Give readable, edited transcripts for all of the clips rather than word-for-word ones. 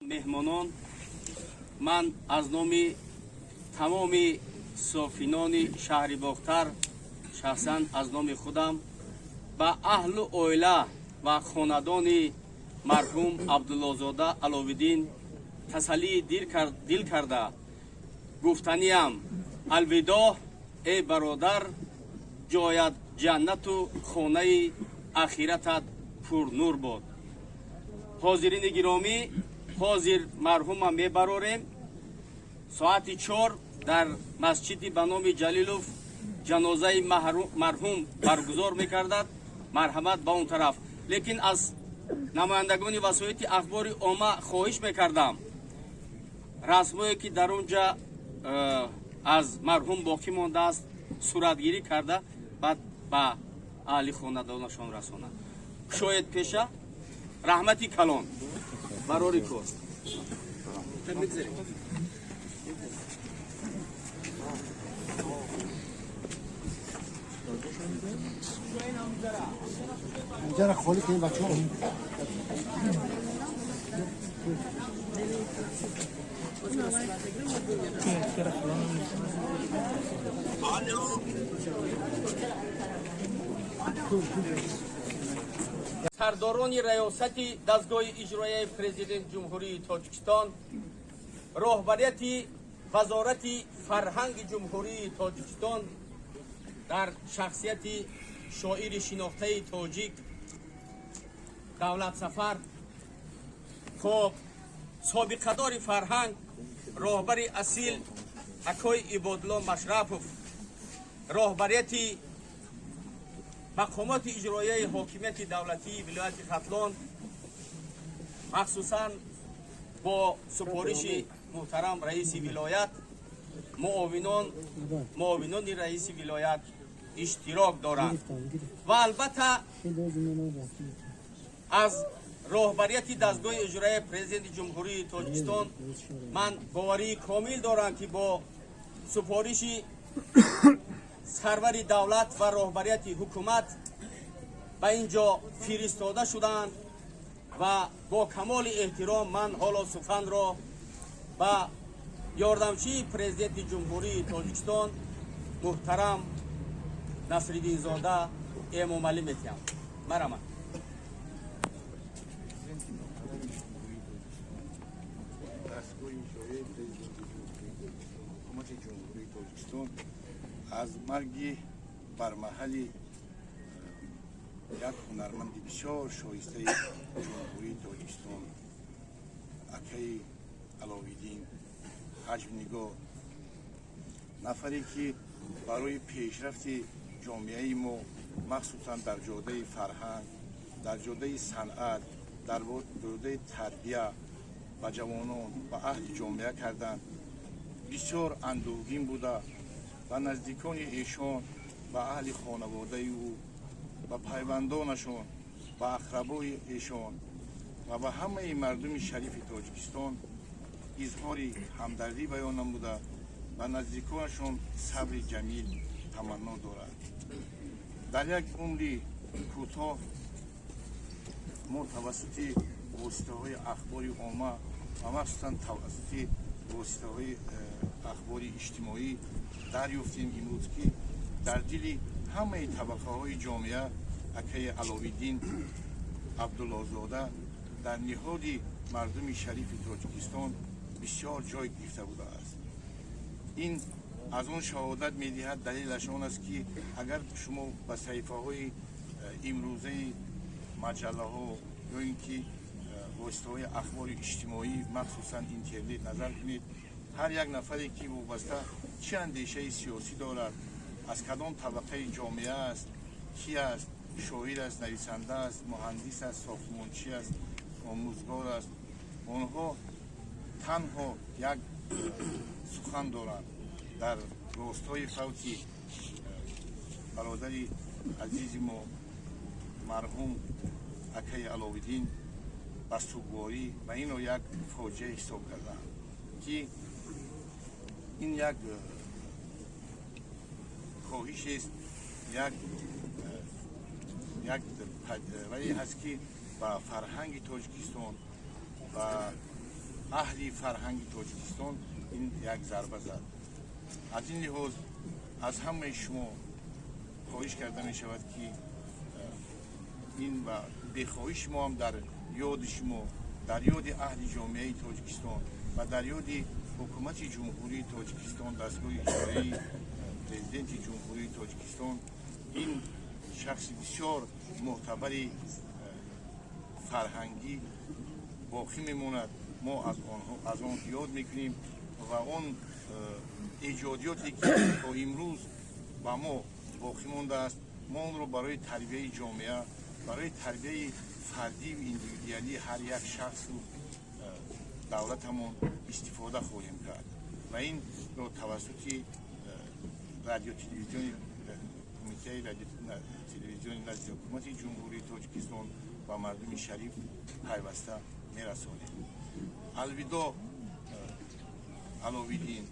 Меҳмонон, ман аз номи тамоми сокинони шаҳри Бохтар, шахсан аз номи худам ба аҳлу оила ва хонадони марҳум Абдуллозода Аловиддин тасаллии дил карда гуфтаниям: алвидоҳ, эй бародар, ҷоят ҷаннату хонаи ахиратат пурнур бод. Ҳозирини гиромӣ, ҳозир марҳума мебарорем. Соати 4 дар масҷиди ба номи Ҷалилов ҷанозаи марҳум баргузор мекардад. Марҳамат ба он тараф. Лекин аз намояндагони васоити ахбори омма хоҳиш мекардам, расмое ки дар он ҷа аз марҳум боқӣ мондааст, суратгирӣ карда, баъд ба аҳли хонадонашон расонанд. Кушоед пеша. Раҳмати калон, барори кор. Мегзарем. Инҷара холӣ кунем, бачаҳо. Сардорони раёсати дастгоҳи иҷроияи Президенти Ҷумҳурии Тоҷикистон, роҳбарияти Вазорати фарҳанги Ҷумҳурии Тоҷикистон дар шахсияти шоири шинохтаи тоҷик Давлатсафар, хоб, собиқадори фарҳанг, роҳбари асил акои Ибодулло Машрапов, роҳбарияти мақомоти иҷроияи ҳокимияти давлатии вилояти Хатлон, махсусан бо супориши муҳтарам раиси вилоят, муовинони раиси вилоят иштирок доранд ва албатта аз роҳбарияти дастгоҳи иҷроияи Президенти Ҷумҳурии Тоҷикистон. Ман боварии комил дорам, ки бо супориши сарвари давлат ва роҳбарияти ҳукумат ба ин ҷо фиристода шуданд ва бо камоли эҳтиром ман ҳоло суханро ба ёрдамчии Президенти Ҷумҳурии Тоҷикистон муҳтарам Насриддинзода Эмомалӣ метиҳам. Марҳамат. Президенти муҳтарами Ҷумҳурии Тоҷикистон, дастгоҳи иҷроияи Президенти Ҷумҳурии Тоҷикистон, ҳукумати Ҷумҳурии Тоҷикистон аз марги бармаҳали як ҳунарманди бисёр шоистаи Ҷумҳурии Тоҷикистон, акаи Аловиддин ҳаҷвнигор, нафаре ки барои пешрафти ҷомеаи мо, махсусан дар ҷодаи фарҳанг, дар ҷодаи санъат, дар ҷодаи тарбия ба ҷавонон, ба аҳли ҷомеа карданд, бисёр андӯҳгин буда, ба наздикони эшон, ба аҳли хонаводаи ӯ, ба пайвандонашон, ба ақрабои эшон ва ба ҳамаи мардуми шарифи Тоҷикистон изҳори ҳамдардӣ баён намуда, ба наздиконашон сабри ҷамил таманно дорад. Дар як умри кӯтоҳ мо тавассути воситаҳои ахбори омма ва махсусан тавассути воситаҳои ахбори иҷтимоӣ дарёфтем имрӯз, ки дар дили ҳамаи табақаҳои ҷомеа акаи Аловиддин Абдуллозода дар ниҳоди мардуми шарифи Тоҷикистон бисёр ҷой гирифта будааст. Ин аз он шаҳодат медиҳад, далелаш он аст, ки агар шумо ба саҳифаҳои имрӯзаи маҷаллаҳо ё ин ки воситаҳои ахбори иҷтимоӣ, махсусан интернет, назар кунед, ҳар як нафаре ки вобаста чӣ андешаи сиёсӣ дорад, аз кадом табақаи ҷомеа аст, ки аст, шоир аст, нависанда аст, муҳандис аст, сохтмончӣ аст, омӯзгор аст, онҳо танҳо як сухан доранд дар ростои фавти бародари азизи мо марҳум акаи Аловиддин, ба сугворӣ ва инро як фоҷиа ҳисоб кардаанд, ки ин як хоҳишест, як вае ҳаст, ки ба фарҳанги Тоҷикистон, ба Аҳли фарҳанги Тоҷикистон ин як зарба зад. Аз ин лиҳоз аз ҳамаи шумо хоҳиш карда мешавад, ки ин ба бехоҳиши мо ҳам дар ёди шумо, дар ёди аҳли ҷомеаи Тоҷикистон ва дар ёди ҳукумати Ҷумҳурии Тоҷикистон, дастгоҳи иҷроияи Президенти Ҷумҳурии Тоҷикистон, ин шахси бисёр мӯътабари фарҳангӣ боқӣ мемонад. Мо аз он ёд мекунем ва он эҷодиёте, ки то имрӯз ба мо боқӣ мондааст, мо онро барои тарбияи ҷомеа, барои тарбияи фардию индивидуалии ҳар як шахсу давлатамон истифода хоҳем кард ва инро тавассути радиотелевизиони кумитаи радиотелевизиони назди ҳукумати Ҷумҳурии Тоҷикистон ба мардуми шариф пайваста мерасонем. Алвидо, Аловиддин,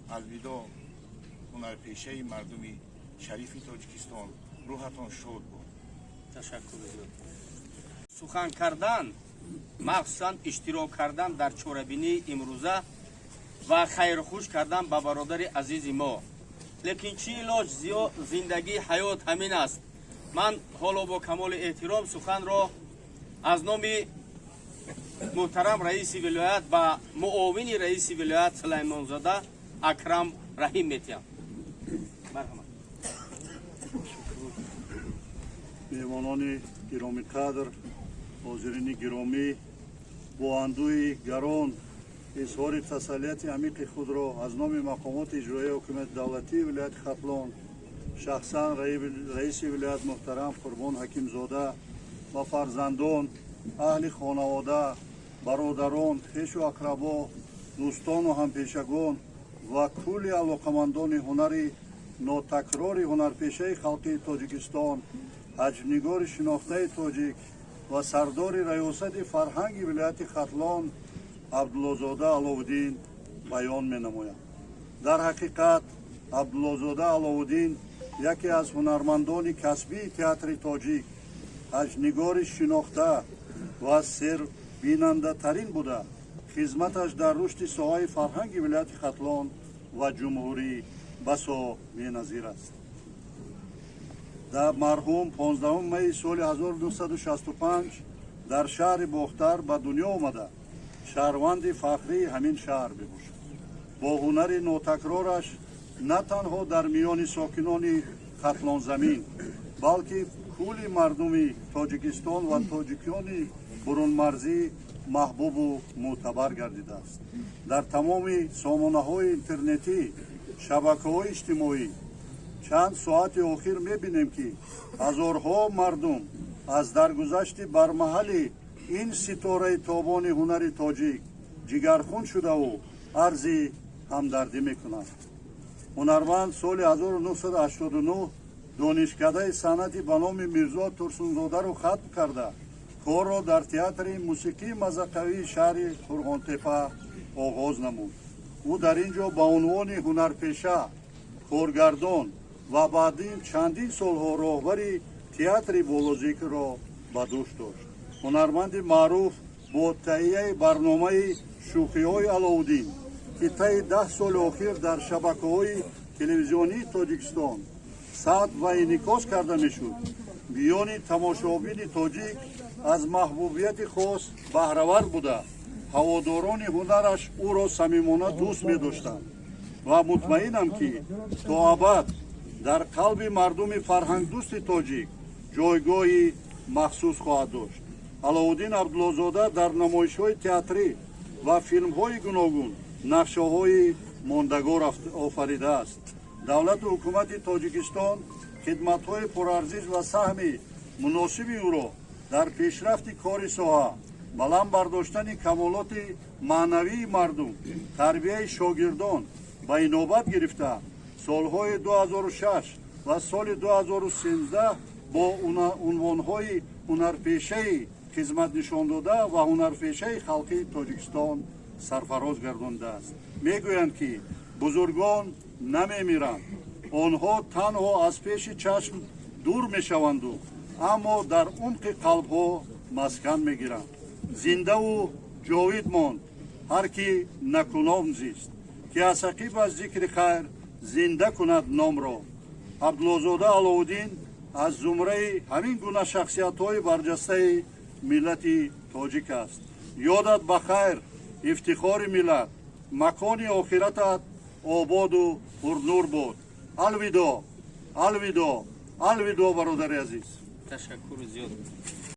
алвидо, ҳунарпешаи мардуми шарифи Тоҷикистон, рӯҳатон шод бод. Ташаккур зиёд. Сухан кардан, махсусан иштирок кардан дар чорабинии имрӯза ва хайрхуш кардан ба бародари азизи мо, лекин чӣ илоҷ, зиндагӣ, ҳаёт ҳамин аст. Ман ҳоло бо камоли эҳтиром суханро аз номи муҳтарам раиси вилоят ба муовини раиси вилоят Сулаймонзода Акрам Раҳим метиҳам. Марҳамат. Меҳмонони гиромиқадр, ҳозирини гиромӣ, бо андӯҳи гарон изҳори тасаллияти амиқи худро аз номи мақомоти иҷроияи ҳокимияти давлатии вилояти Хатлон, шахсан раиси вилоят муҳтарам Қурбон Ҳакимзода ва фарзандон, аҳли хонавода, бародарон, хешу ақрабо, дӯстону ҳампешагон ва кулли алоқамандони ҳунари нотакрори ҳунарпешаи халқии Тоҷикистон, ҳаҷвнигори шинохтаи тоҷик ва сардори раёсати фарҳанги вилояти Хатлон Абдуллозода Аловуддин баён менамоям. Дар ҳақиқат, Абдуллозода Аловуддин яке аз ҳунармандони касбии театри тоҷик, ҳаҷвнигори шинохта ва сербинандатарин буда, хизматаш дар рушди соҳаи фарҳанги вилояти Хатлон ва ҷумҳурӣ басо беназир аст. Дар марҳум 15 майи соли 1965 дар шаҳри Бохтар ба дунё омада, шаҳрванди фахрии ҳамин шаҳр мебошад. Бо ҳунари нотакрораш на танҳо дар миёни сокинони Хатлонзамин, балки кулли мардуми Тоҷикистон ва тоҷикони бурунмарзӣ маҳбубу мӯътабар гардидааст. Дар тамоми сомонаҳои интернетӣ, шабакаҳои иҷтимоӣ чанд соати охир мебинем, ки ҳазорҳо мардум аз даргузашти бармаҳали ин ситораи тобони ҳунари тоҷик ҷигархун шудаву арзи ҳамдардӣ мекунанд. Ҳунарманд соли 1989 донишкадаи санъати ба номи Мирзо Турсунзодаро хатм карда, корро дар театри мусиқии мазақавии шаҳри Қурғонтепа оғоз намуд. Ӯ дар ин ҷо ба унвони ҳунарпеша, коргардон ва баъдин чандин солҳо роҳбари театри болозикрро ба дӯш дошт. Ҳунарманди маъруф бо таҳияи барномаи «Шӯхиҳои Алоуддин», ки таи 10 соли охир дар шабакаҳои телевизионии Тоҷикистон сабт ва инъикос карда мешуд, миёни тамошобини тоҷик аз маҳбубияти хос баҳравар буда, ҳаводорони ҳунараш ӯро самимона дӯст медоштанд ва мутмаинам, ки то абад дар қалби мардуми фарҳангдӯсти тоҷик ҷойгоҳи махсус хоҳад дошт. Алоуддин Абдуллозода дар намоишҳои театрӣ ва филмҳои гуногун нақшаҳои мондагор офаридааст. Давлату ҳукумати Тоҷикистон хидматҳои пурарзиш ва саҳми муносиби ӯро дар пешрафти кори соҳа, баланд бардоштани камолоти маънавии мардум, тарбияи шогирдон ба инобат гирифта, солҳои 2006 ва соли 2013 бо унвонҳои ҳунарпешаи хизматнишондода ва ҳунарпешаи халқии Тоҷикистон сарфароз гардонидааст. Мегӯянд, ки бузургон намемиранд, онҳо танҳо аз пеши чашм дур мешаванду, аммо дар умқи қалбҳо маскан мегиранд, зиндаву ҷовидон мемонанд. Ҷовид монд ҳар ки некуном зист, ки аз ақибаш зикри хайр зинда кунад номро. Абдуллозода Аловуддин аз зумраи ҳамин гуна шахсиятҳои барҷастаи миллати тоҷик аст. Ёдат ба хайр, ифтихори миллат, макони охиратат ободу пурнур буд. Алвидо, алвидо, алвидо, бародари азиз. Ташаккури зиёд.